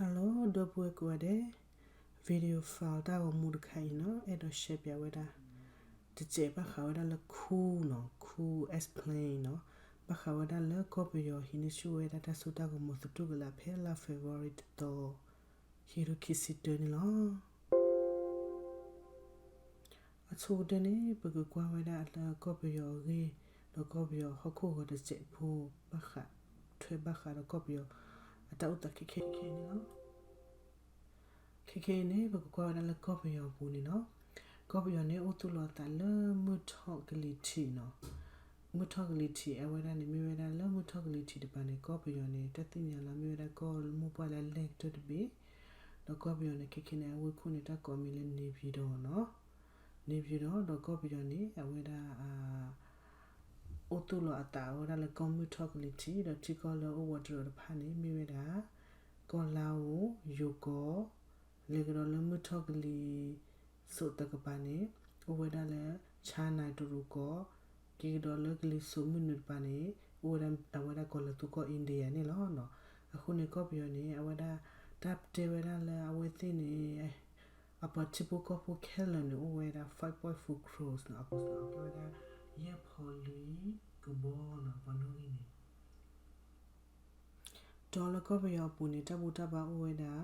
Hello ဒီပုၢ်ဝဲၢ်ကိးဂၤဒဲး, video file တၢ်ဂီၤမူတခါအံၤနီၤ အဲၣ်ဒိး share ပၠးဝဲဒၣ် တစဲးဘၣ်ဃးဝဲဒၣ်လၢ coup နီၤ, coup explain နီၤ, ဘၣ်ဃးဝဲဒၣ်လၢကီၢ်ပယီၤဟံးန့ၢ်ဆူၣ်ဝဲဒၣ်တၢ်စိတၢ်ကမီၤသတူၢ်ကလာ်ဖဲလါ February တသီ ခံကထိခံဆံတၢန့ၣ်လီၤ. အဆိကတၢၢ်န့ၣ် ပကကွၢ်ဝဲဒၣ်လၢကီၢ်ပယီၤအဂ့ၢ် ဒီးကီၢ်ပယီၤဟီၣ်ခိၣ်ဂီၤတစဲးဖိ ဘၣ်ဃး ထွဲဘၣ်ဃးဒီးကီၢ်ပယီၤအတၢ်အိၣ်သးခဲခဲအံၤန့ၣ်လီၤ. ခဲခဲအံၤန့ၣ် ပကကွၢ်ဝဲဒၣ်လၢကီၢ်ပယီၤအပူၤန့ၣ်နီၤ, ကီၢ်ပယီၤန့ၣ် အိၣ်သူၣ်လီၤအသးလၢမုၢ်ထီၣ်ကလံၤထံးနီၤ, မုၢ်ထီၣ်ကလံၤထံးအဝဲဒၣ်န့ၣ် မ့ၢ်ဝဲဒၣ်လၢမုၢ်ထီၣ်ကလံၤထံးတပၤန့ၣ် ကီၢ်ပယီၤန့ၣ် တၢ်သ့ၣ်ညါလၢမ့ၢ်ဝဲဒၣ်ကီၢ်လၢမိၢ်ပှၢ်လၢအလဲၢ်ကတၢၢ်တဘ့ၣ်, ဒီးကီၢ်ပယီၤန့ၣ် ခဲခဲန့ၣ် အဝ့ၢ်ခိၣ်န့ၣ် တၢ်ကိးမံၤလၢ နေပြည်တော် နီၤ, နေပြည်တော် ဒီးကီၢ်ပယီၤန့ၣ် အဝဲဒၣ် အိၣ်သူၣ်လီၤအသးဝဲဒၣ်လၢကီၢ်မုၢ်ထီၣ်ကလံၤထံး ဒီးထံကီၢ်လၢအအိၣ်ဝးတရၢးတဖၣ်န့ၣ် မ့ၢ်ဝဲဒၣ် ကီၢ်လါအိၣ်, ယိၤကီၢ်, လဲၤကဒီးလၢမုၢ်ထီၣ်ကလံၤစိးတကပၤန့ၣ် အိၣ်ဝဲဒၣ်လၢ China တရူးကီၢ်, က့ၤကဒီးလၢကလံၤစိးမုၢ်နုာ်တပၤန့ၣ် အိၣ်ဝဲဒၣ်အဝဲဒၣ်ကီၢ်လၢသူကီၢ် India န့ၣ်လီၤ. အဃိန့ၣ် ကီၢ်ပယီၤန့ၣ် အဝဲဒၣ် တၢ်တဲဝဲဒၣ်လၢအဝဲသ့ၣ်န့ၣ် အပှၤထံဖိကီၢ်ဖိခဲလၢာ်န့ၣ် အိၣ်ဝဲဒၣ် five point four crores နီၤ, အကစၢ်ကဲဝဲဒၣ် ယဲၢ်ဖီလွံၢ်ကဘီနီၤ ပှၤနီၣ်ဂံၢ်န့ၣ် ဒီးလၢကီၢ်ပယီၤအပူၤန့ၣ် တၢ်ဘူၣ်တၢ်ဘါအိၣ်ဝဲဒၣ်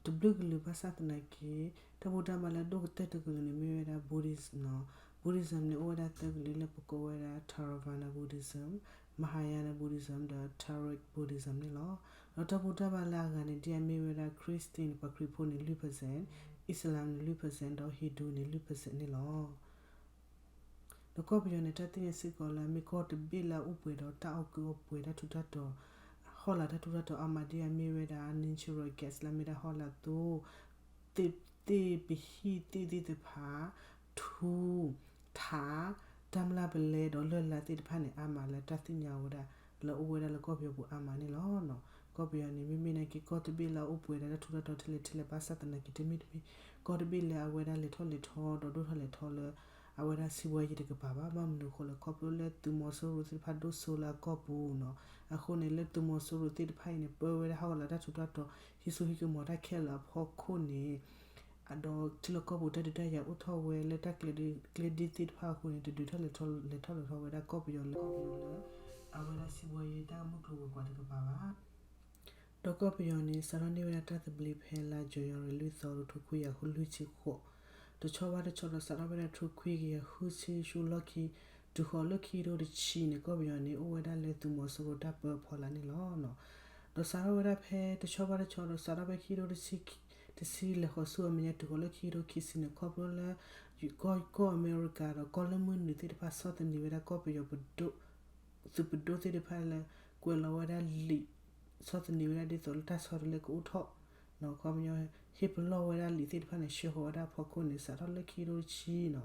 တဘျုးကလုာ်ဘၣ်ဆၣ်သနာ်က့ တၢ်ဘူၣ်တၢ်ဘါလၢအဒိၣ်ကတၢၢ်တကလုာ်န့ၣ် မ့ၢ်ဝဲဒၣ် Buddhism နီၤ. Buddhism န့ၣ် အိၣ်ဝဲဒၣ်သၢကလုာ်လၢပကိးဝဲဒၣ် Theravada Buddhism, Mahayana Buddhism ဒီး Theravada Buddhism န့ၣ်လီၤ. ဒီးတၢ်ဘူၣ်တၢ်ဘါလၢအဂၤန့ၣ် ဒ်အမ့ၢ်ဝဲဒၣ် Christian န့ၣ် ပှၤခရံာ်ဖိန့ၣ် လွံၢ် percent, Islam န့ၣ် လွံၢ် percent ဒီး Hindu န့ၣ် လွံၢ် percent န့ၣ်လီၤ. ဒီးကီၢ်ပယီၤန့ၣ် တၢ်သ့ၣ်ညါစ့ၢ်ကီးလၢအမ့ၢ်ကီၢ်တဘ့ၣ်လၢအအိၣ်ပှဲၤဒီးတၢ်အီၣ်ကုးအီၣ်ပှဲၤတၢ်ထူးတၢ်တီၤ, ဟီၣ်လာ်တၢ်ထူးတၢ်တီၤအါမးဒ်အမ့ၢ်ဝဲဒၣ် natural gas လၢအမ့ၢ်ဒၣ်ဟီၣ်လာ်သိ, သ့ၣ်ပဟံၣ်သ့ၣ်သ့ၣ်တဖၣ်, ထူ, ထး, တၢ်မျၢ်ပလဲဒီးလၢၢ်လါသ့ၣ်တဖၣ်န့ၣ် အါမးလၢတၢ်သ့ၣ်ညါဝဲဒၣ် လၢအအိၣ်ဝဲဒၣ်လၢကီၢ်ပယီၤပူၤအါမးန့ၣ်လီၤ. ကီၢ်ပယီၤန့ၣ် မ့မ့ၢ်နာ်က့ ကီၢ်တဘ့ၣ်လၢအအိၣ်ပှဲၤဒၣ်တၢ်ထူးတၢ်တီၤထဲလဲၣ်ထဲလဲၣ်ဘၣ်ဆၣ်သနာ်က့ တမ့ၢ်တမ့ၢ် ကီၢ်တဘ့ၣ်လၢအဝဲဒၣ်လဲၤထီၣ်လဲၤထီဒီးဒိၣ်ထီၣ်လဲၤထီလၢ အဝဲဒၣ်စံးဝဲယံၤတကပၤဘၣ်. ဘၣ်မနုၤအဃိလဲၣ် ခီဖျိလၢသုးမီၤစိရိၤသ့ၣ်တဖၣ်ဒိၣ်စိလၢအကီၢ်ပူၤနီၤ. အဃိန့ၣ် လၢသုးမီၤစိရိၤသ့ၣ်တဖၣ်အံၤန့ၣ် ပၢဝဲဒၣ်ဟီၣ်ကလၤတၢ်ထူးတၢ်တီၤ ဟံးစိဟံးကမီၤတၢ်ခဲလၢာ်အဖီခိၣ်န့ၣ် အဒီးထံလီၢ်ကီၢ်ပူၤတၢ်ဒုးတၢ်ယၤအိၣ်ထီၣ်ဝဲလၢတၢ်ကျဲဒ်သ့ၣ်တဖၣ်အဃိန့ၣ် တဒုးထီၣ်လဲၤထီၣ်လဲၤထီၣ်လဲၤထီဝဲဒၣ်ကီၢ်ပယီၤလၢ ကီၢ်ပယီၤလၢ အဝဲဒၣ်စံးဝဲယံၤတၢ်မုၢ်ကျိၤဝဲၤကွာ်တကပၤဘၣ်. ဒီးကီၢ်ပယီၤန့ၣ် စးထီၣ်န့ၢ်ဝဲဒၣ်တၢ်သဘျ့ဖဲလါ January လွံၢ်သီ တကထိခွံကယၤဃုလွံၢ်ဆံဃိး, တဆီဘၣ်တဆီဒီးစးထီၣ်ဝဲဒၣ်တကထိခွံကယၤဃုဆံဆူလီၢ်ခံ တုၤဃီၤလၢခံကထိတဆံန့ၣ် ကီၢ်ပယီၤန့ၣ် အိၣ်ဝဲဒၣ်လၢသုးမီၤစိရိၤတၢ်ပၢအဖီလာ်န့ၣ်လီၤ. ဒီးစးထီၣ်ဝဲဒၣ်ဖဲတဆီဘၣ်တဆီဒီးစးထီၣ်ဖဲခံကထိတဆံ တဆံလဲၤဃီၤဆူအမဲာ်ညါတုၤဃီၤလၢခံကထိခံဆံန့ၣ် ခီဖျိလၢ ကီၢ် ကီၢ်အမဲရကၤဒီးကီၢ်လၢမုၢ်နုာ်သ့ၣ်တဖၣ်ဆီၣ်သနံးဝဲဒၣ်ကီၢ်ပယီၤပဒိၣ် သုးပဒိၣ်သ့ၣ်တဖၣ်လၢ ကွဲးလီၤဝဲဒၣ်လံာ် ဆီၣ်သနံးဝဲဒၣ်ဒ်သိးလၢတၢ်ဆီတလဲကအိၣ်ထီၣ်, ခီပညီ ဟ့ၣ်ပလီၢ်ဝဲဒၣ်လံာ်သ့ၣ်တဖၣ်န့ၣ် ဆှၢဃီၤဝဲဒၣ်အဖီခိၣ်န့ၣ် စးထီၣ်လၢခံကထိတဆံနီၤ,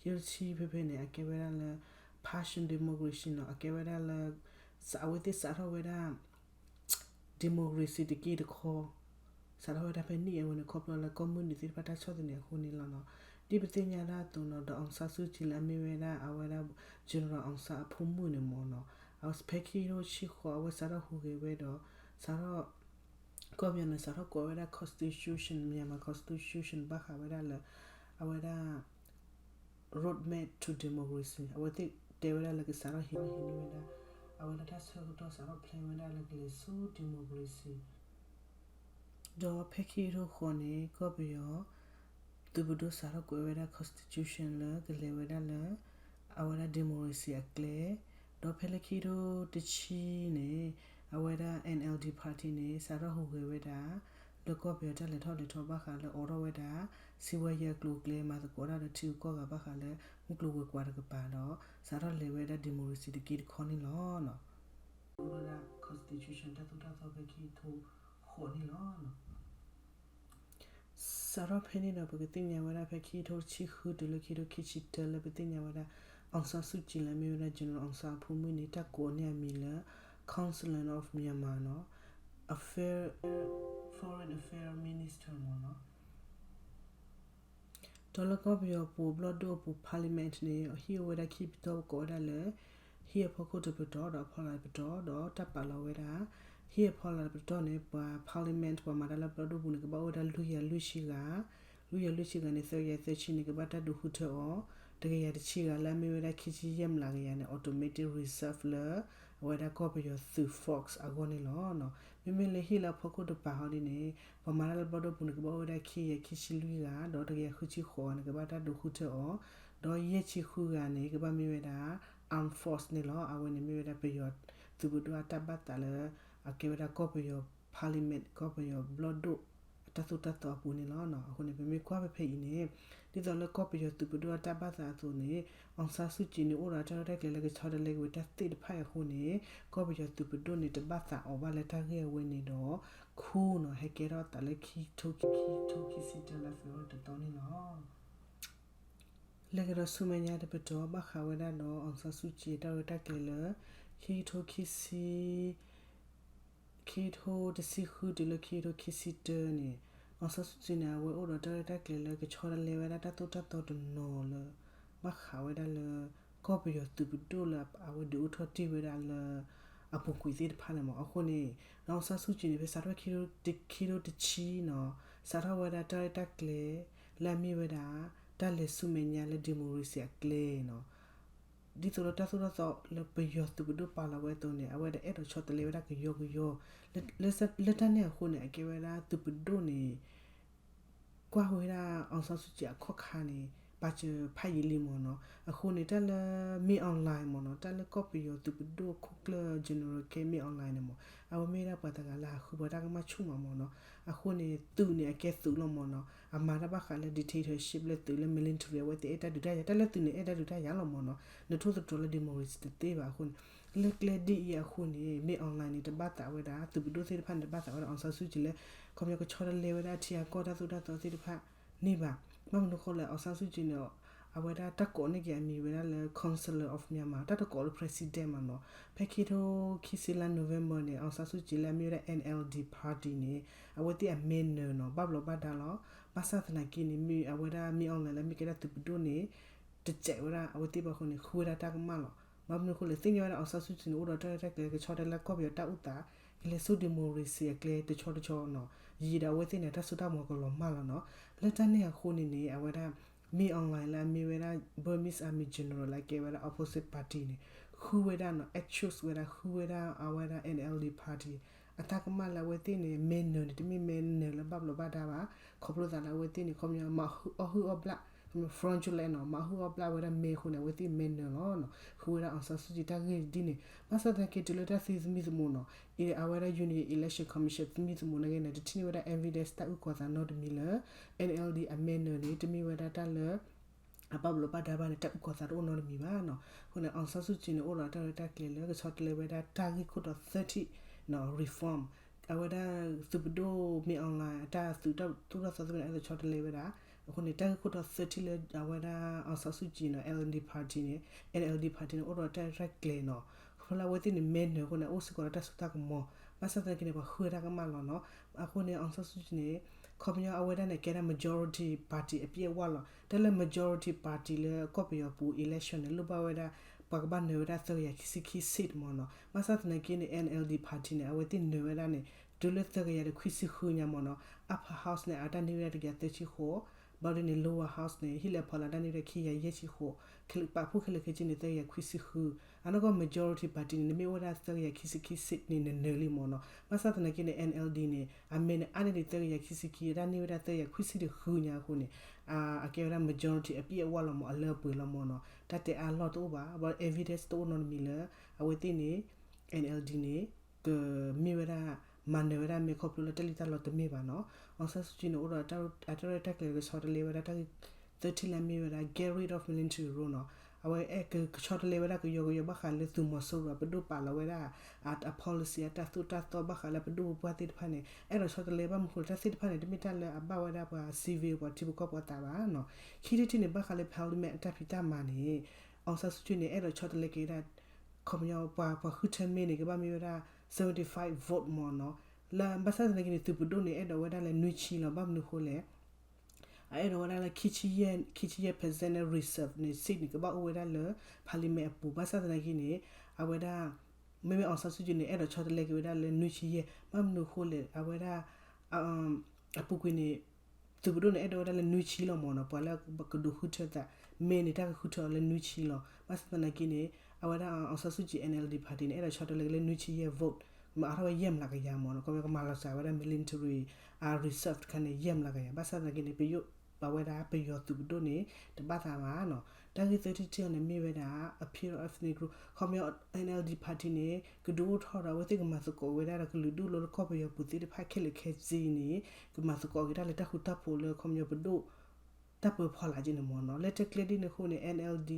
ခံကထိတဆံဖဲဖဲန့ၣ် အကဲဝဲဒၣ်လၢ Passion Democracy နီၤ, အကဲဝဲဒၣ်လၢ အဝဲသ့ၣ်စးထီၣ်ဝဲဒၣ် democracy တက့ၢ်တခီ စးထီၣ်ဝဲဒၣ်ဖဲန့ၣ်အဝဲန့ၣ် ခီဖျိလၢကီၢ်မုၢ်နုာ်သ့ၣ်တဖၣ်တၢ်ဆီၣ်သနံးအဃိန့ၣ်လီၤနီၤ. ဒ်ပသ့ၣ်ညါဒၣ်အသိးနီၤ ဒီး အောင်ဆန်းစုကြည် လၢအမ့ၢ်ဝဲဒၣ်အဝဲဒၣ် General အောင်ဆန်း အဖိမုၣ်န့ၣ်မ့ၢ်နီၤ, အဝဲဖဲခံကထိတဆံဃိး အဝဲစးထီၣ်ဟူးဂဲၤဝဲဒီး စးထီၣ် ကီၢ်ပယီၤန့ၣ် စးထီၣ်ကိးဝဲဒၣ် constitution, Myanmar constitution ဘၣ်ဃးဝဲဒၣ်လၢ အဝဲဒၣ် roadmap to democracy အဝဲသ့ၣ်တဲဝဲဒၣ်လၢကစးထီၣ်ဟံးန့ၢ်ဝဲဒၣ် အဝဲဒၣ်တၢ်ဆၢကတီၢ်စးထီၣ် plan ဝဲဒၣ်လၢကလဲၤဆူ democracy ဒီးဖဲခံကထိဃိးန့ၣ် ကီၢ်ပယီၤ သုးပဒိၣ်စးထီၣ်ကွဲးဝဲဒၣ် constitution လၢကလဲၤဝဲဒၣ်လၢ အဝဲဒၣ် democracy အကျဲ, ဒီးဖဲလၢခံကထိတဆံန့ၣ် အဝဲဒၣ် NLD party န့ၣ် စးထီၣ်ဟူးဂဲၤဝဲဒၣ် လၢကီၢ်ပယီၤတၢ်လဲၤထီၣ်လဲၤထီဘၣ်ဃးလၢအိးထီၣ်ဝဲဒၣ် စံးဝဲယံၤအကျိၤအကျဲ မၤသကိးတၢ်ဒီးထံဂုၤကီၢ်ဂၤဘၣ်ဃးလၢမုၢ်ကျိၤဝဲၤကွာ်တကပၤဒီး စးထီၣ်လဲၤဝဲဒၣ် democracy တက့ၢ်တခီန့ၣ်လီၤ. ဝဲဒၣ် constitution တၢ်သိၣ်တၢ်သီဖဲခံကထိဃိးန့ၣ်လီၤ. စးထီၣ်ဖဲန့ၣ်ဒီး ပကသ့ၣ်ညါဝဲဒၣ်ဖဲခံကထိတဆံဃုတုၤလၢခံကထိခံဆံတၢလၢပသ့ၣ်ညါဝဲဒၣ် အောင်ဆန်းစုကြည် လၢအမ့ၢ်ဝဲဒၣ် General အောင်ဆန်း အဖိမုၣ်န့ၣ် တၢ်ကိးန့ၢ်အမံၤလၢ Chancellor of Myanmar နီၤ, Affair, Foreign Affairs Minister မ့ၢ်နီၤ. ဒီးလၢကီၢ်ပယီၤပူၤ ဘျီၣ်ဒိၣ်အပူၤ parliament န့ၣ် ဟံၣ်အိၣ်ဝဲဒၣ်ခံပတီၢ် ကိးဝဲဒၣ်လၢ ဟံၣ်အဖီခိၣ်တပတီၢ် ဒီးအဖီလာ်တပတီၢ် ဒီးတၢ်ပာ်လီၤဝဲဒၣ် ဟံၣ်အဖီလာ်တပတီၢ်န့ၣ် ပှၤ parliament ပှၤမၤတၢ်လၢပျီဒိၣ်ပူၤန့ၣ် ကဘၣ်အိၣ်ဝဲဒၣ်လွံၢ်ကယၤလွံၢ်ဆံဂၤ, လွံၢ်ကယၤလွံၢ်ဆံဂၤန့ၣ် သၢကယၤသၢဆံန့ၣ် ကဘၣ်တၢ်ဒုးဃုထၢအီၤ, တကယၤတဆံဂၤလၢအမ့ၢ်ဝဲဒၣ်ခံဆံယဲၢ်မျးကယၤန့ၣ် automatic reserve လၢ အဝဲဒၣ်ကီၢ်ပယီၤသုး force အဂီၢ်န့ၣ်လီၤ. မ့မ့ၢ်လၢဟံၣ်လၢအဖီခိၣ်တပၤဟီဒ်န့ၣ် ပှၤမၤတၢ်လၢပျီဒိၣ်ပူၤန့ၣ် ကဘၣ်အိၣ်ဝဲဒၣ်ခံကယၤခံဆံလွံၢ်ဂၤ, ဒီးတကယၤဃုဆံဃိးဂၤန့ၣ် ကဘၣ်တၢ်ဒုးဃုထၢအီၤ, ဒီးယဲၢ်ဆံဃုဂၤန့ၣ် ကဘၣ်မ့ၢ်ဝဲဒၣ် armed force န့ၣ်လီၤ. အဝဲန့ၣ်မ့ၢ်ဝဲဒၣ်ပယီၤသုးပဒိၣ်အတၢ်ဘၣ်သးလၢ အကဲဝဲဒၣ်ကီၢ်ပယီၤ parliament ကီၢ်ပယီၤပျီဒိၣ် အတၢ်သိၣ်တၢ်သီအပူၤန့ၣ်လီၤ. အဃိန့ၣ် ပမ့ၢ်ကွၢ်ဖဲဖဲအံၤန့ၣ် ဒ်သိးလၢကီၢ်ပယီၤသုးပဒိၣ်အတၢ်ဘၣ်သးအသိးန့ၣ် အောင်ဆန်းစုကြည်န့ၣ် အိၣ်ဒီးတၢ်ရဲၣ်တၢ်ကျဲၤလၢကဆီတလဲက့ၤဝဲတၢ်သ့ၣ်တဖၣ်အံၤအဃိန့ၣ် ကီၢ်ပယီၤသုးပဒိၣ်န့ၣ် တဘၣ်သးအီၤဘၣ်လၢတၢ်ဂ့ၢ်အဝဲန့ၣ်ဒီး ခူနီၤ ဟဲကဲထီၣ်သးလၢ ခံကထိခံဆံတၢလါ February တသီန့ၣ်လီၤ. လဲၤကဒီးဆူမဲာ်ညါတပတီၢ် ဘၣ်ဃးဝဲဒၣ်ဒီး အောင်ဆန်းစုကြည် တၢ်ရဲၣ်တၢ်ကျဲၤလၢ ခံကထိခံဆံ ခံကထိတဆံဃုတုၤလၢခံကထိခံဆံတၢန့ၣ် အောင်ဆန်းစုကြည်န့ၣ် အဝဲအိၣ်ဒီးတၢ်ရဲၣ်တၢ်ကျဲၤလၢကဆီတလဲဝဲဒၣ်တၢ်သိၣ်တၢ်သီတနီၤလၢ ဘၣ်ဃးဝဲဒၣ်လၢ ကီၢ်ပယီၤသုးပဒိၣ်လၢအဝဲဒုးအိၣ်ထီၣ်တ့ၢ်ဝဲဒၣ်လၢ အပူၤကွံာ်သ့ၣ်တဖၣ်န့ၣ်မး. အဃိန့ၣ် အောင်ဆန်းစုကြည်န့ၣ် ဖဲစးထီၣ်ခံကထိတဆံနီၤ စးထီၣ်ဝဲဒၣ်တၢ်ရဲၣ်တၢ်ကျဲၤ လၢအမ့ၢ်ဝဲဒၣ် တၢ်လဲၤဆူမဲာ်ညါလၢ democracy အကျဲနီၤ ဒ်သိးလၢတၢ်သိၣ်တၢ်သီလၢပယီၤသုးပဒိၣ်ပာ်လီၤဝဲအသိးန့ၣ် အဝဲဒၣ်အဲၣ်ဒိးဆီတလဲဝဲဒၣ်ကယီကယီ လၢတၢ်န့ၣ်အဃိန့ၣ် အကဲဝဲဒၣ်သုးပဒိၣ်န့ၣ် ကွၢ်ဝဲဒၣ် အောင်ဆန်းစုကြည် အခီၣ်ခါန့ၣ် ပာ်စၢၤဖးယံာ်လံမးနီၤ. အဃိန့ၣ် တၢ်လၢ မင်းအောင်လှိုင် မးနီၤ တၢ်လၢကီၢ်ပယီၤသုးပဒိၣ်ခိၣ်ကျၢၢ် general ကဲ မင်းအောင်လှိုင် န့ၣ်မး အဝဲမ့ၢ်ဝဲဒၣ်ပှၤတဂၤလၢဟးဃုပှၤတၢ်ကမၣ်ဆူၣ်မးမးနီၤ. အဃိန့ၣ် သုးန့ၣ်အကဲသုးလီၤမးနီၤ အမၤတၢ်ဘၣ်ဃးလၢ dictatorship လၢသုးလၢ military အဝဲသ့ၣ်အဲၣ်တၢ်ဒုးတၢ်ယၤ တၢ်လၢသုးန့ၣ်အဲၣ်တၢ်ဒုးတၢ်ယၤလီၤမးနီၤ. နထိၣ်သတြီၤလၢ democracy တသ့ဘၣ်အဃိန့ၣ် လၢကျဲဒ်အံၤအဃိန့ၣ် မင်းအောင်လှိုင် န့ၣ် တဘၣ်သးဝဲဒၣ် သုးပဒိၣ်သ့ၣ်တဖၣ်န့ၣ် တဘၣ်သးဝဲဒၣ် အောင်ဆန်းစုကြည် လၢ ခီပညီကဆီတလဲဝဲဒၣ်ထံအကီၢ်တၢ်သိၣ်တၢ်သီသ့ၣ်တဖၣ်န့ၣ်ဘၣ်. ဘၣ်မနုၤအဃိလဲၣ် အောင်ဆန်းစုကြည် န့ၣ် အဝဲဒၣ်တၢ်ကိးန့ၢ်က့ၤအမံၤဝဲဒၣ်လၢ Counselor of Myanmar တၢ်တကိးလၢ president မးနီၤ. ဖဲခံကထိခံဆံလါ November န့ၣ် အောင်ဆန်းစုကြည် လၢအမ့ၢ်ဝဲဒၣ် NLD party န့ၣ် အဝဲသ့ၣ်အမဲနၢၤနီၤ ဘၣ်ဘျီးဘၣ်ဒါလီၤ. ဘၣ်ဆၣ်သနာ်က့န့ၣ် မ့ၢ်အဝဲဒၣ် မင်းအောင်လှိုင် လၢမ့ၢ်ကဲဒၣ်သုးပဒိၣ်န့ၣ် တစဲးဝဲဒၣ်အဝဲသ့ၣ်ဘၣ်အဃိန့ၣ် ဃုဝဲဒၣ်တၢ်ကမၣ်လီၤ. ဘၣ်မနုၤအဃိလဲၣ် သ့ၣ်ညါဝဲဒၣ် အောင်ဆန်းစုကြည် န့ၣ် အိၣ်ဒီးတၢ်ရဲၣ်တၢ်ကျဲၤကဆီတလဲကီၢ်ပယီၤတၢ်အိၣ်သး ကလဲၤဆူ democracy အကျဲတဆီတဆီနီၤ. ယံာ်ဒီးအဝဲသ့ၣ်န့ၣ် တၢ်စိတၢ်ကမီၤကလီၤမၢ်လီၤနီၤ. လၢတၢ်န့ၣ်အဃိန့ၣ်န့ၣ် အဝဲဒၣ် မင်းအောင်လှိုင် လၢအမ့ၢ်ဝဲဒၣ် Burmese Army General လၢအကဲဝဲဒၣ် opposite party န့ၣ် ဃုဝဲဒၣ်နီၤ accuse ဝဲဒၣ် ဃုဝဲဒၣ်အဝဲဒၣ် NLD party အတၢ်ကမၣ်လၢအဝဲသ့ၣ်န့ၣ် မဲနၢၤန့ၣ် တမ့ၢ်မဲနၢၤလၢဘၣ်ဘျီးဘၣ်ဒါဘၣ်. ခီဖျိသးလၢအဝဲသ့ၣ်န့ၣ် ခီပညီ မၤအီၣ်ဟုၣ်အီၣ်ဘျၣ် fraudulent နီၤ မၤအီၣ်ဟုၣ်အီၣ်ဘျၣ်ဝဲဒၣ်မဲအဃိန့ၣ် အဝဲသ့ၣ်မဲနၢၤလီၤနီၤ. ဃုဝဲဒၣ် အောင်ဆန်းစုကြည် တၢ်ဂ့ၢ်ဒ်န့ၣ် ဘၣ်ဆၣ်သနာ်က့တုၤလၢတၢ်သံသမံသမိးနီၤ အဝဲဒၣ် Union Election Commission သမံသမိးနာ်က့န့ၣ် တထံၣ်န့ၢ်ဝဲဒၣ် evidence တၢ်အုၣ်ကီၤသးနီတမံၤလၢ NLD အမဲနၢၤန့ၣ် တမ့ၢ်ဝဲဒၣ်တၢ်လၢ အဘၣ်ဘျီးဘၣ်ဒါဘၣ်န့ၣ် တၢ်အုၣ်ကီၤသးတအိၣ်နီတမံၤဘၣ်နီၤ. အဃိန့ၣ် အောင်ဆန်းစုကြည် န့ၣ် အိၣ်ဒီးတၢ်ရဲၣ်တၢ်ကျဲၤလၢကဆီတလဲဝဲဒၣ်တၢ်ဂ့ၢ်ခိၣ်တီသၢထံၣ်နီၤ reform အဝဲဒၣ်သုးပဒိၣ် မင်းအောင်လှိုင် အတၢ်သုးတၢ်သိၣ်တၢ်သီသ့ၣ်မ့ၢ်န့ၣ် အဲၣ်ဒိးဆီတလဲဝဲဒၣ်. အဃိန့ၣ် တၢ်ဂ့ၢ်ခိၣ်တီသၢထံၣ်လၢအဝဲဒၣ် အောင်ဆန်းစုကြည် နီၤ NLD party န့ၣ် NLD party န့ၣ် အိၣ်ဒီးတၢ်ရဲၣ်တၢ်ကျဲၤနီၤ ခီဖျိလၢအဝဲသ့ၣ်န့ၣ် မဲနၢၤအဃိန့ၣ် အိၣ်စ့ၢ်ကီးဒီးတၢ်စိတၢ်ကမီၤ. ဘၣ်ဆၣ်သနာ်က့န့ၣ် ပှၤဃုတၢ်ကမၣ်လီၤနီၤ. အဃိန့ၣ် အောင်ဆန်းစုကြည် န့ၣ် ခီပညီအဝဲဒၣ်န့ၣ် ကဲဒၣ် majority party အပြည့်အဝလီၤ. တၢ်လၢ majority party လၢကီၢ်ပယီၤပူၤ election န့ၣ် လိၣ်ဘၣ်ဝဲဒၣ် ပှၤကဘၣ်နၢၤဝဲဒၣ်သၢကယၤခံဆံခံ seat မ့ၢ်နီၤ. ဘၣ်ဆၣ်သနာ်က့န့ၣ် NLD party န့ၣ် အဝဲသ့ၣ်နၢၤဝဲဒၣ်န့ၣ် တုၤလၢသၢကယၤဒီးခွံဆံဃုညါမ့ၢ်နီၤ. Upper house န့ၣ် အတၢ်န့ၢ်ဝဲဒၣ်တကယၤသၢဆံဃိး, ဘၣ်ဒ်န့ၣ် lower house န့ၣ် ဟံၣ်လၢအဖီလာ်တၢ်န့ၢ်ဝဲဒၣ်ခံကယၤယဲၢ်ဆံဃိး, ပာ်ဖှိၣ်ခဲလၢာ်ခဲဆ့န့ၣ် သၢကယၤခွံဆံဃု. အနီၢ်ကီၢ် majority party န့ၣ် နမ့ၢ်အိၣ်ဝဲဒၣ်သၢကယၤခံဆံခံ seat န့ၣ် နနၢၤလံမ့ၢ်နီၤ. ဘၣ်ဆၣ်သနာ်က့န့ၣ် NLD န့ၣ် အမဲန့ၣ် အါန့ၢ်ဒံးသၢကယၤခံဆံခံ အတၢ်န့ၢ်ဝဲဒၣ်သၢကယၤခွံဆံတဃုညါအဃိန့ၣ် အကဲဝဲဒၣ် majority အပြည့်အဝလီၤမ့ၢ် အလၢအပှဲၤလီၤမ့ၢ်နီၤ. တၢ်တဲအါလီၢ်တအိၣ်ဘၣ်, ဘၣ် evidence တအိၣ်နီတမံၤလၢ အဝဲသ့ၣ်န့ၣ် NLD န့ၣ် ကမ့ၢ်ဝဲဒၣ် မၤနၢၤဝဲဒၣ်မဲခီဖျိလၢတၢ်လံၣ်တၢ်လီတမ့ၢ်ဘၣ်နီၤ. အောင်ဆန်းစုကြည် န့ၣ် အိၣ်ဒီးအတၢ်ရဲၣ်တၢ်ကျဲၤကဆီတလဲဝဲဒၣ်တၢ်ဂ့ၢ်သၢထံၣ်လၢအမ့ၢ်ဝဲဒၣ် get rid of military rule နီၤ. အဝဲအဲၣ်ကဆီတလဲဝဲဒၣ်ကယီကယီဘၣ်ဃးလၢသုးမီၤစိရိၤအပဒိၣ်ပာ်လီၤဝဲဒၣ် အ policy အတၢ်သိၣ်တၢ်သီဘၣ်ဃးလၢပဒိၣ်ပပှၢ်သ့ၣ်တဖၣ်န့ၣ် အဲၣ်ဒိးဆီတလဲဘၣ်မနုၤဃိလၢတၢ်သ့ၣ်တဖၣ်န့ၣ် တမ့ၢ်တၢ်လၢအဘၣ်ဝဲဒၣ်ပှၤ civil ပှၤထံဖိကီၢ်ဖိအသးဘၣ်နီၤ. ခံထံၣ်တထံၣ်န့ၣ် ဘၣ်ဃးလၢ parliament အတၢ်ဖံးတၢ်မၤန့ၣ် အောင်ဆန်းစုကြည် န့ၣ် အဲၣ်ဒိးဆီတလဲက့ၤဒၣ် ခီပညီ ပှၤ ပှၤဃုထၢမ့ၢ်န့ၣ် ကဘၣ်မ့ၢ်ဝဲဒၣ် seventy five vote မ့ၢ်နီၤ. လၢဘၣ်ဆၣ်သနာ်က့န့ၣ် သုးပဒိၣ်န့ၣ် အဲၣ်ဒိးဝဲဒၣ်လၢနွံဆံလီၤ. ဘၣ်မနုၤဃိလဲၣ် အအဲၣ်ဒိးဝဲဒၣ်လၢ ခံဆံယဲၢ် ခံဆံယဲၢ် percent န့ၣ် reserve န့ၣ် seat န့ၣ် ကဘၣ်အိၣ်ဝဲဒၣ်လၢ parliament အပူၤ. ဘၣ်ဆၣ်သနာ်က့န့ၣ် အဝဲဒၣ် မ့မ့ၢ် အောင်ဆန်းစုကြည် န့ၣ် အဲၣ်ဒိးဆီတလဲက့ၤဝဲဒၣ်လၢနွံဆံယဲၢ်, ဘၣ်မနုၤအဃိလဲၣ် အဝဲဒၣ် အပူၤကွံာ်န့ၣ် သုးပဒိၣ်န့ၣ် အဲၣ်ဒိးဝဲဒၣ်လၢနွံဆံလီၤမ့ၢ်နီၤ, ပှၤလၢကဒုးဃုထၢသး မ့ၢ်န့ၣ် တၢ်ကဃုထၢအီၤလၢနွံဆံလီၤ. ဘၣ်ဆၣ်သနာ်က့န့ၣ် အဝဲဒၣ် အောင်ဆန်းစုကြည် NLD party န့ၣ် အဲၣ်ဒိးဆီတလဲက့ၤလၢနွံဆံယဲၢ် vote, မၤအါထီၣ်ဝဲယဲၢ်မျးကယၤမ့ၢ်နီၤ, ခီပညီကမၤလီၤစှၤဝဲဒၣ် military အ reserve တခါန့ၣ် ယဲၢ်မျးကယၤ, ဘၣ်ဆၣ်သနာ်က့န့ၣ် ပယီၤ ပဝဲဒၣ်ပယီၤသုးပဒိၣ်န့ၣ် တဘၣ်သးဘၣ်နီၤ. တၢ်ဂ့ၢ်သၢထံၣ်တထံၣ်အံၤန့ၣ် မ့ၢ်ဝဲဒၣ် appeal of ethnic group ခီပညီ NLD party န့ၣ် ကဒုးအိၣ်ထီၣ်ဒီး အဝဲသ့ၣ်ကမၤသကိးဝဲဒၣ်ဒီးကလုာ်ဒူၣ်လိလၢကီၢ်ပယီၤပူၤသ့ၣ်တဖၣ်ခဲလၢာ်ခဲဆ့န့ၣ် ကမၤသကိးက့ၤတၢ်လၢတၢ်ဃူတၢ်ဖိးလၢခီပညီပဒိၣ် တၢ်ပၢဖီလာ်က့န့ၣ်မ့ၢ်နီၤ. လၢတၢ်ကျဲဒ်န့ၣ်အဃိန့ၣ် NLD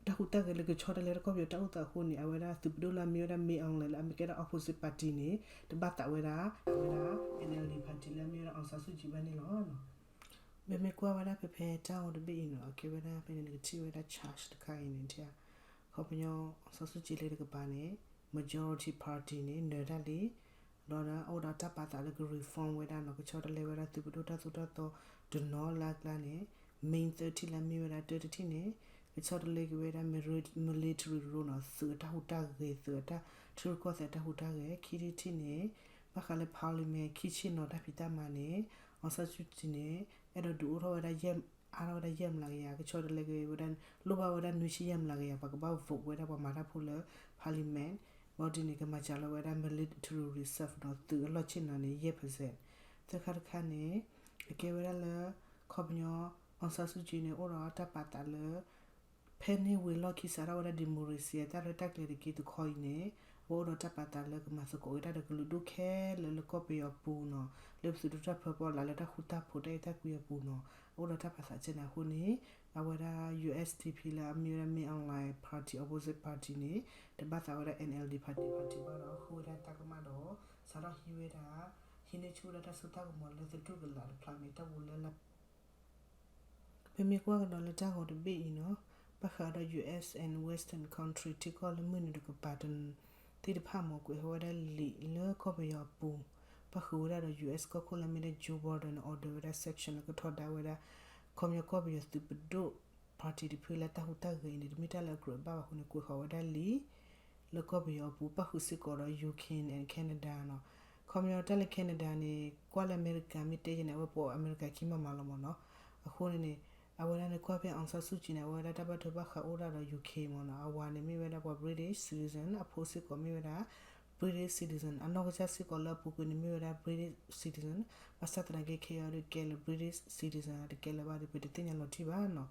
တၢ်ဟူးတၢ်ဂဲၤလၢကဆီတလဲလၢကီၢ်ပယီၤတၢ်အိၣ်သးအဃိန့ၣ် အဝဲဒၣ်သုးပဒိၣ်လၢအမ့ၢ်ဝဲဒၣ် မင်းအောင်လှိုင် လၢအမ့ၢ်ကဲဒၣ် opposite party န့ၣ် တဘၣ်သးဝဲဒၣ် အဝဲဒၣ် NLD party လၢအမ့ၢ်ဝဲဒၣ် အောင်ဆန်းစုကြည် ဘၣ်န့ၣ်လီၤ. ပမ့ၢ်ကွၢ်ဝဲဒၣ်ဖဲဖဲတၢ်ဂီၤတဘ့ၣ်အံၤနီၤ အကဲဝဲဒၣ်ဖဲန့ၣ် နကထံၣ်ဝဲဒၣ် chart တခါအံၤန့ၣ် ခီပညီ အောင်ဆန်းစုကြည် လၢတကပၤန့ၣ် majority party န့ၣ် နၢၤဒၣ်လံ ဒီးအိၣ်ဒီးတၢ်ပာ်သးလၢက reform ဝဲဒၣ်နီၤ ကဆီတလဲဝဲဒၣ်သုးပဒိၣ်တၢ်သိၣ်တၢ်သီတနီၤလၢအကျါန့ၣ် main သၢထံၣ်လၢအမ့ၢ်ဝဲဒၣ် တၢတထံၣ်န့ၣ် ကဆီတလဲက့ၤဝဲဒၣ် military rule နီၤ သုးအတၢ်ဟူးတၢ်ဂဲၤ သုးအတၢ်ထံရူၢ်ကီၢ်သဲးအတၢ်ဟူးတၢ်ဂဲၤ ခံထံၣ်တထံၣ်န့ၣ် ဘၣ်ဃးလၢ parliament ခံဆ့ၣ်နီၤတၢ်ဖံးတၢ်မၤန့ၣ် အောင်ဆန်းစုကြည် န့ၣ် အဲၣ်ဒိးဒုးအိၣ်ထီၣ်ဝဲဒၣ် အါထီၣ်ဝဲဒၣ်ယဲၢ်မျးကယၤ ကဆီတလဲက့ၤဝဲဒၣ် လိၣ်ဘၣ်ဝဲဒၣ်နွံဆံယဲၢ်မျးကယၤ ပှၤကဘၣ် vote ဝဲဒၣ်ပှၤမၤတၢ်ဖိလၢ parliament ဘီဒ်န့ၣ် ကမၤစှၤလီၤဝဲဒၣ် military reserve နီၤ သုးအလီၢ်ဆ့ၣ်နီၤန့ၣ် ယဲၢ် percent သၢခါတခါန့ၣ် အကဲဝဲဒၣ်လၢ ခီပညီ အောင်ဆန်းစုကြည် န့ၣ် အိၣ်ဒီးတၢ်ပာ်သးလၢ ဖဲန့ၣ်ဝံၤလီၢ်ခံစးထီၣ်ဝဲဒၣ် democracy အတၢ်ရဲၣ်တၢ်ကျဲၤတက့ၢ်တခီအံၤန့ၣ် အဝဲအိၣ်ဒီးတၢ်ပာ်သးလၢကမၤသကိးဝဲဒၣ်ဒီးကလုာ်ဒူၣ်ခဲလၢာ်လၢကီၢ်ပယီၤပူၤနီၤ လၢပသုးဒိၣ်တၢ်ပၢဖီလာ်လၢတၢ်ဃူတၢ်ဖိးတၢ်အဲၣ်တၢ်ကွံအပူၤနီၤ အအိၣ်ဒီးတၢ်ပာ်သးကဲန့ၣ်အဃိန့ၣ် အဝဲဒၣ် USDP လၢအမ့ၢ်ဝဲဒၣ် မင်းအောင်လှိုင် party opposite party န့ၣ် တဘၣ်သးဝဲဒၣ် NLD party party ဘၣ်ဒီး ဃုဝဲဒၣ်တၢ်ကမၣ်ဒီး စးထီၣ်ဟံးဝဲဒၣ် ဟံးန့ၢ်ဆူၣ်ဝဲဒၣ်တၢ်စိတၢ်ကမီၤလၢသတူၢ်ကလာ်တဖျးမ့ၢ်တၢ်ပူၤလၢလၢ ပမ့ၢ်ကွၢ်ကဒီးလၢတၢ်ဂီၤတဘ့ၣ်အံၤနီၤ ဘၣ်ဃးဒီး US and Western country ထံကီၢ်လၢမုၢ်နုာ်တကပၤတသ့ၣ်တဖၣ်မ့ၢ် ကွဲးဃီၤဝဲဒၣ်လံာ်လၢကီၢ်ပယီၤအပူၤ ပၣ်ဃုာ်ဝဲဒၣ်ဒီး US ကီၢ်ခိၣ်လၢမ့ၢ်ဒၣ် Joe Biden န့ၣ် order ဝဲဒၣ် sanction လၢကထီဒါဝဲဒၣ် ခီပညီကီၢ်ပယီၤသုးပဒိၣ် party တဖုလၢတၢ်ဟူးတၢ်ဂဲၤအံၤန့ၣ် တမ့ၢ်တၢ်လၢအကြၢးဘၣ်ဘၣ်အဃိန့ၣ် ကွဲးဃီၤဝဲဒၣ်လံာ် လၢကီၢ်ပယီၤအပူၤ ပၣ်ဃုာ်စ့ၢ်ကီးဒီး UK and Canada နီၤ. ခီပညီတၢ်လၢ Canada န့ၣ် ကွၢ်လၢအမဲရကၤမ့ၢ်တဲယဲန့ၣ် အဝဲပအီၣ်အမဲရကၤခံမးမးလီၤမ့ၢ်နီၤ. အဃိန့ၣ်န့ၣ် အဝဲဒၣ်န့ၣ်ကွၢ်ဖဲ အောင်ဆန်းစုကြည် န့ၣ် အဝဲဒၣ်တၢ်ဘၣ်ထွဲဘၣ်ဃးအိၣ်ဒၣ်ဒီး UK မ့ၢ်နီၤ. အဝၤန့ၣ်မ့ၢ်ဝဲဒၣ်ပှၤ British citizen အဖိစ့ၢ်ကီးမ့ၢ်ဝဲဒၣ် British citizen အနီၢ်ကစၢ်စ့ၢ်ကီးလၢအပူၤကွံာ်န့ၣ်မ့ၢ်ဝဲဒၣ် British citizen ဘၣ်ဆၣ်သနာ်က့ခဲအံၤဒီးကဲလၢ British citizen တကဲလၢၤဘၣ်ဒီး ပတသ့ၣ်ညါလီၤထံဘၣ်နီၤ.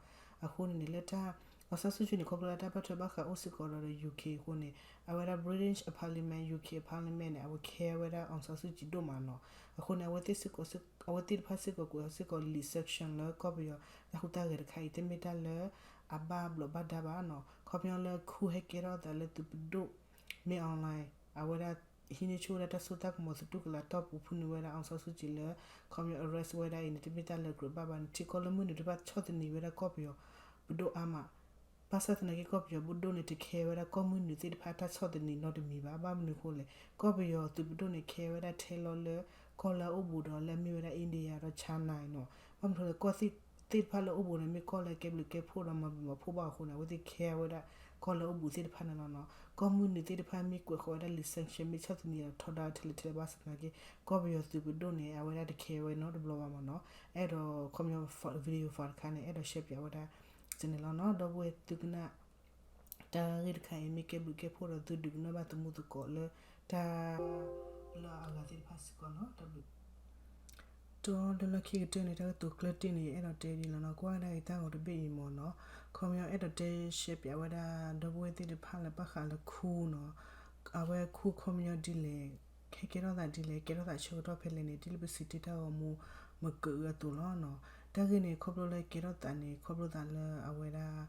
အဃိန့ၣ်န့ၣ် လၢတၢ် အောင်ဆန်းစုကြည် န့ၣ် ခီဖျိလၢတၢ်ဘၣ်ထွဲဘၣ်ဃးအိၣ်စ့ၢ်ကီးဒီး UK အဃိန့ၣ် အဝဲဒၣ် British အ parliament UK အ parliament န့ၣ် အဝဲ care ဝဲဒၣ် အောင်ဆန်းစုကြည် ဒိၣ်မးနီၤ. အဃိန့ၣ် အဝဲသ့ၣ်စ့ၢ်ကီး အဝဲသ့ၣ်တဖၣ်စ့ၢ်ကီးကွဲးအီၤစ့ၢ်ကီးလံာ် sanction လၢကီၢ်ပယီၤတၢ်ဟူးတၢ်ဂဲၤတခါအံၤ တမ့ၢ်တၢ်လၢအဘၣ်ဘျီးဘၣ်ဒါဘၣ်နီၤ. ခီပညီလၢ coup ဟဲကဲထီၣ်အသးလၢသုးပဒိၣ် မင်းအောင်လှိုင် အဝဲဒၣ် ဟံးန့ၢ်ဆူၣ်ဝဲဒၣ်တၢ်စိတၢ်ကမီၤသတူၢ်ကလာ်တီၢ်ပူၤ ဖုနုာ်ဝဲဒၣ် အောင်ဆန်းစုကြည် လၢ ခီပညီ arrest ဝဲဒၣ်အံၤန့ၣ် တမ့ၢ်တၢ်လၢအကြၢးဘၣ်ဘၣ်န့ၣ် ထံကီၢ်လၢမုၢ်နုာ်တဖၣ်ဆီၣ်သနံးဝဲဒၣ်ကီၢ်ပယီၤပဒိၣ်အါမး. ဘၣ်ဆၣ်သနာ်က့ ကီၢ်ပယီၤပဒိၣ်န့ၣ် တ care ဝဲဒၣ်ကီၢ်မုၢ်နုာ်သ့ၣ်တဖၣ်တၢ်ဆီၣ်သနံးနီတမံၤဘၣ်. ဘၣ်မနုၤအဃိလဲၣ် ကီၢ်ပယီၤသုးပဒိၣ်န့ၣ် care ဝဲဒၣ်ထဲလီၤလၢ ကီၢ်လၢအအိၣ်ဘူးဒီးလၢအမ့ၢ်ဝဲဒၣ် India ဒီး China နီၤ. ဘၣ်မနုၤအဃိလဲၣ် ကီၢ်သ့ၣ်တဖၣ်လၢအအိၣ်ဘူးန့ၣ် မ့ၢ်ကီၢ်လၢကဲဘျုးကဲဖှိၣ်ဒီးမၤဘျုးမၤဖှိၣ်ဘၣ်အဃိန့ၣ် အဝဲသ့ၣ် care ဝဲဒၣ် ကီၢ်လၢအအိၣ်ဘူးသ့ၣ်တဖၣ်န့ၣ်လီၤနီၤ. ကီၢ်မုၢ်နုာ်သ့ၣ်တဖၣ်မ့ၢ်ကွဲးဃီၤဝဲဒၣ်လံာ် sanction မ့ၢ်ဆီၣ်သနံးဒီးထီဒါထဲလဲၣ်ထဲလဲၣ်ဘၣ်ဆၣ်သနာ်က့ ကီၢ်ပယီၤသုးပဒိၣ်န့ၣ် အဝဲဒၣ်တ care ဝဲနီတဘျီဘၣ်မ့ၢ်နီၤ. အဲၣ်ဒိးခီပညီ video file တခါန့ၣ် အဲၣ်ဒိး share ပၠးဝဲဒၣ် န့ၣ်လီၤနီၤ. ဒီပုၢ်ဝဲၢ်သုကနၣ် တၢ်ဂ့ၢ်တခါအံၤ မ့ၢ်ကဲဘျုးကဲဖှိၣ်ဒီးသုဒုးကနၣ်ဘၣ်သမူသကိးလၢ တၢ်လၢအဂၤသ့ၣ်တဖၣ်စ့ၢ်ကီးနီၤ. တၢ်ဘျုး တီလၢလီၢ်ခံကတၢၢ်န့ၣ် တၢ်ကတိၤကျၢၢ်တ့ၢ်န့ၣ် ယအဲၣ်ဒိးတဲဒ်လီၤနီၤ. ကွၢ်ကဒါက့ၤတၢ်ဂီၤတဘ့ၣ်အံၤမ့ၢ်နီၤ, ခီပညီအဲၣ်ဒိးတဲ share ပၠးဝဲဒၣ် ဒီပုၢ်ဝဲၢ်သ့ၣ်တဖၣ်လၢဘၣ်ဃးလၢ coup နီၤ, အဝဲ coup ခီပညီဒ်လဲၣ်, ဟဲကဲထီၣ်သးဒ်လဲၣ်, ကဲထီၣ်သးဆၢကတီၢ်ဖဲလဲၣ်န့ၣ် ဒ်လၢပစံးတ့ၢ်တၢ်ဂီၤမူ မ့ၢ်ကအုအသိးလီၤနီၤ. တၢ်ဂ့ၢ်န့ၣ် ခီဖျိလၢကဲထီၣ်သးန့ၣ် ခီဖျိသးလၢအဝဲဒၣ်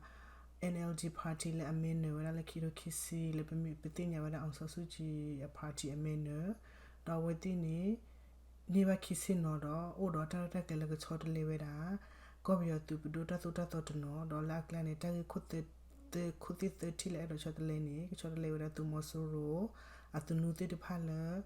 NLD party လၢအမ့ၢ်နၢၤဝဲဒၣ်လၢခံထိခံဆံ လၢပမ့ၢ်ပသ့ၣ်ညါဝဲဒၣ် အောင်ဆန်းစုကြည် အ party အမ့ၢ်နၢၤ, ဒီးအဝဲသ့ၣ်န့ၣ် န့ၢ်ဘၣ်ခံဆ့ၣ်နီၤဒီး အိၣ်ဒီးတၢ်ရဲၣ်တၢ်ကျဲၤလၢကဆီတလဲဝဲဒၣ် ကီၢ်ပယီၤသုးပဒိၣ်တၢ်သိၣ်တၢ်သီတနီၤ, ဒီးလၢအကျါန့ၣ် တၢ်ဂ့ၢ်ခိၣ်သ့ၣ်သၢထံၣ်လၢအဲၣ်ဒိးဆီတလဲန့ၣ် ကဆီတလဲဝဲဒၣ်သုးမီၤစိရိၤ အသနူသ့ၣ်တဖၣ်လၢ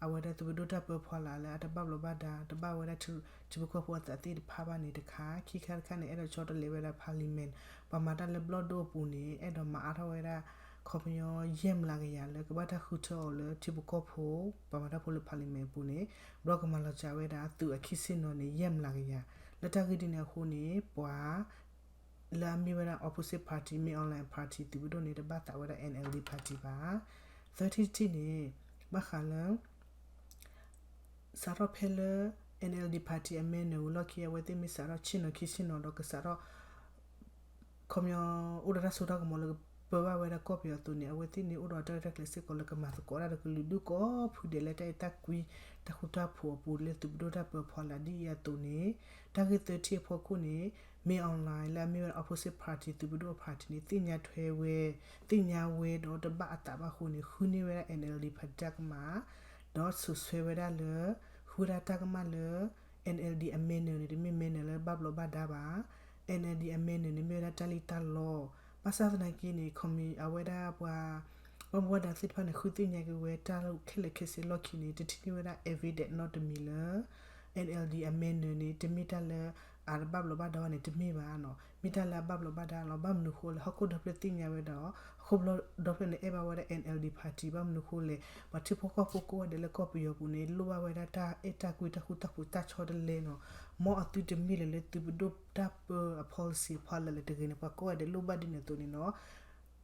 အဝဲဒၣ်သုးပဒိၣ်တၢ်ပၢဖီလာ်လၢအတဘၣ်ဘျီးဘၣ်ဒါ တဘၣ်ဝဲဒၣ်ထံဖိကီၢ်ဖိအသးသ့ၣ်တဖၣ်ဘၣ်န့ၣ်တခါ, ခံခါတခါန့ၣ် အဲၣ်ဒိးဆီတလဲဝဲဒၣ် parliament ပှၤမၤတၢ်လၢဘျီၣ်ဒိၣ်အပူၤန့ၣ် အဲၣ်ဒိးမၤအါထီၣ်ဝဲဒၣ် ခ ခီပညီ ယဲၢ်မျးကယၤလၢကဘၣ်တၢ်ဃုထၢအီၤလၢထံဖိကီၢ်ဖိ ပှၤမၤတၢ်ဖိလၢ parliament အပူၤန့ၣ် ဘျီကမၤလီၤစှၤဝဲဒၣ်သုးအခံဆ့ၣ်နီၤန့ၣ် ယဲၢ်မျးကယၤ. လၢတၢ်ဂ့ၢ်ဒ်န့ၣ်အဃိန့ၣ် ပှၤ လၢအမ့ၢ်ဝဲဒၣ် opposite party မ့ၢ် online party သုးပဒိၣ်န့ၣ် တဘၣ်သးဝဲဒၣ် NLD party ဘၣ်. သၢထံၣ်တထံၣ်န့ၣ် ဘၣ်ဃးလၢ စးထီၣ်ဖဲလၢ NLD party အ banner ဝံၤလီၢ်ခံ အဝဲသ့ၣ်မ့ၢ်စးထီၣ်ဆ့ၣ်နီၤခံဆ့ၣ်နီၤဒီးကစးထီၣ် ခီပညီ အိၣ်ဒီးတၢ်စိတၢ်ကမီၤလၢကပၢဘၣ်ဝဲဒၣ်ကီၢ်ပယီၤအသိးန့ၣ် အဝဲသ့ၣ်န့ၣ်အိၣ်ဒီးတၢ်ရဲၣ်တၢ်ကျဲၤစ့ၢ်ကီးလၢကမၤသကိးတၢ်ဒီးကလုာ်ဒူၣ်ကိးဖုဒဲးလၢတၢ်အဲၣ်တၢ်ကွံ တၢ်ဃူတၢ်ဖိးအပူၤလၢသုးပဒိၣ်တၢ်ပၢဖီလာ်ဒ်အံၤအသိးန့ၣ် တၢ်ဂ့ၢ်သၢထံၣ်အဖီခိၣ်န့ၣ် မ့ၢ် online လၢအမ့ၢ်ဝဲဒၣ် opposite party သုးပဒိၣ်အ party န့ၣ် သ့ၣ်ညါထွဲဝဲ သ့ၣ်ညါဝဲဒီးတဘၣ်အသးဘၣ်အဃိန့ၣ် ဃုန့ၢ်ဝဲဒၣ် NLD party တၢ်ကမၣ် ဒီးစိာ်ဆှၢဝဲဒၣ်လၢ ဃုဝဲဒၣ်တၢ်ကမၣ်လၢ NLD အ banner န့ၣ် တမ့ၢ် banner လၢဘၣ်ဘျီးဘၣ်ဒါဘၣ်. NLD အ banner န့ၣ် မ့ၢ်ဝဲဒၣ်တၢ်လံၣ်တၢ်လီ. ဘၣ်ဆၣ်သနာ်က့န့ၣ် ခီမ့ၢ်အဝဲဒၣ်ပှၤ ဘၣ်မူဘၣ်ဒါသ့ၣ်တဖၣ်န့ၣ် ဃုသ့ၣ်ညါက့ၤဝဲတၢ်ခဲလၢာ်ခဲဆ့လီၢ်ခံန့ၣ် တထံၣ်န့ၢ်ဝဲဒၣ် evidence နီတမံၤလၢ NLD အ banner န့ၣ် တမ့ၢ်တၢ်လၢအတဘၣ်ဘျီးဘၣ်ဒါဘၣ်န့ၣ် တမ့ၢ်ဘၣ်နီၤ. မ့ၢ်တၢ်လၢအဘၣ်ဘျီးဘၣ်ဒါလီၤ. ဘၣ်မနုၤဃိလဲၣ် ဟီၣ်ခိၣ်ဒီဖျၢၣ်သ့ၣ်ညါဝဲဒီး ဟီၣ်ခိၣ်ဒီဖျၢၣ်န့ၣ် အဲၣ်ဘၣ်ဝဲဒၣ် NLD party ဘၣ်မနုၤဃိလဲၣ် ပှၤထံဖိကီၢ်ဖိကိးဂၤဒဲးလၢကီၢ်ပယီၤပူၤန့ၣ် လိၣ်ဘၣ်ဝဲဒၣ်တၢ်အဲၣ်တၢ်ကွံတၢ်ဃူတၢ်ဖိးတၢ်ဆီတလဲနီၤ. မ်အသုတမ့ၢ်လၢၤလၢသုးပဒိၣ်တၢ်ပၢအ policy အဖီလာ်လၢတဂ့ၤန့ၣ် ပှၤကိးဂၤဒဲးလိၣ်ဘၣ်ဒ်န့ၣ်အသိးန့ၣ်နီၤ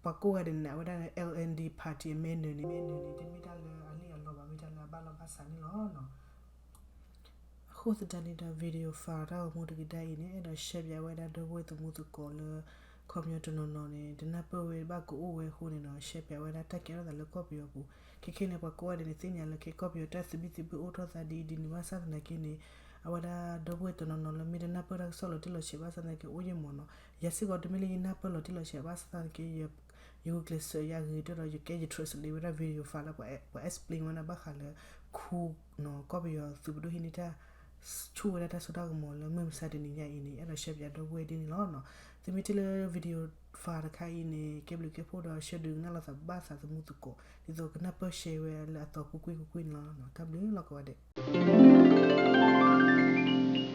ပှၤကိးဂၤဒဲးန့ၣ် အဝဲဒၣ် LND party အ banner န့ၣ် banner န့ၣ် တမ့ၢ်တၢ်လၢအလံၣ်အလီဘၣ် မ့ၢ်တၢ်လၢအဘၣ်လီၢ်ဘၣ်စးန့ၣ်လီၤ. အဃိသတးန့ၣ်ဒီး video file တၢ်ဂီၤမူတကဒါအံၤန့ၣ် အဲၣ်ဒိးရှဲပၠးဝဲဒၣ်ဒီပုၢ်ဝဲၢ်သမူသကိးလၢ ခီပညီတနီၤနီၤန့ၣ် တနၢ်ပၢၢ်ဝဲဘၣ်ကအိၣ်ဝဲအဃိန့ၣ်နီၤ ရှဲပၠးဝဲဒၣ်တၢ်ကဲထီၣ်သးလၢကီၢ်ပယီၤပူၤ ခဲခဲန့ၣ် ပှၤကိးဂၤဒဲးန့ၣ် သ့ၣ်ညါလၢကီၢ်ပယီၤတၢ်သဘံၣ်သဘုၣ်အိၣ်ထီၣ်သးဒ်အံၤဒ်န့ၣ် ဘၣ်ဆၣ်သနာ်က့န့ၣ် အဝဲဒၣ်ဒီပုၢ်ဝဲၢ်တနီၤနီၤလၢမ့ၢ်တနၢ်ပၢၢ်တၢ်ကစီၣ်လီၤတံၢ်လီၤဆဲးဘၣ်ဆၣ်သနာ်က့အိၣ်ယဲၢ်မးနီၤ. ယၤစ့ၢ်ကီးတမ့ၢ်လၢယနၢ်ပၢၢ်လီၤတံၢ်လီၤဆဲးဘၣ်ဆၣ်သနာ်က့ ယဂုာ်ကျဲးစၢးယဂ့ၤတၢ်ဒီး ယကဲယ translate ဝဲဒၣ် video file လၢပှၤ explain ဝဲဒၣ်ဘၣ်ဃးလၢ ခူ ကီၢ်ပယီၤသုးပဒိၣ်ဟံးန့ၢ်တၢ် ဆူၣ်ဝဲဒၣ်တၢ်စိတၢ်ကမီၤလၢမုၢ်မဆါတနံၤညါအံၤန့ၣ် အဲၣ်ဒိးရှဲပၠးဒီပုၢ်ဝဲၢ်ဒ်န့ၣ်လီၤ. သုမ့ၢ်ထံၣ်လၢ video file တခါအံၤန့ၣ် ကဲဘျုးကဲဖှိၣ်ဒီး ဆၢဒုးကနၣ်လိာ်သးဘၣ်သးသမူသကိး ဒ်သိးကနၢ်ပၢၢ်ရှဲဝဲလၢအသီကွ့ၢ်ကွ့ၢ်ကွ့ၢ်ကွ့ၢ်န့ၣ်လီၤ. တၢ်ဘျုးလီၤကိးဂၤဒဲး.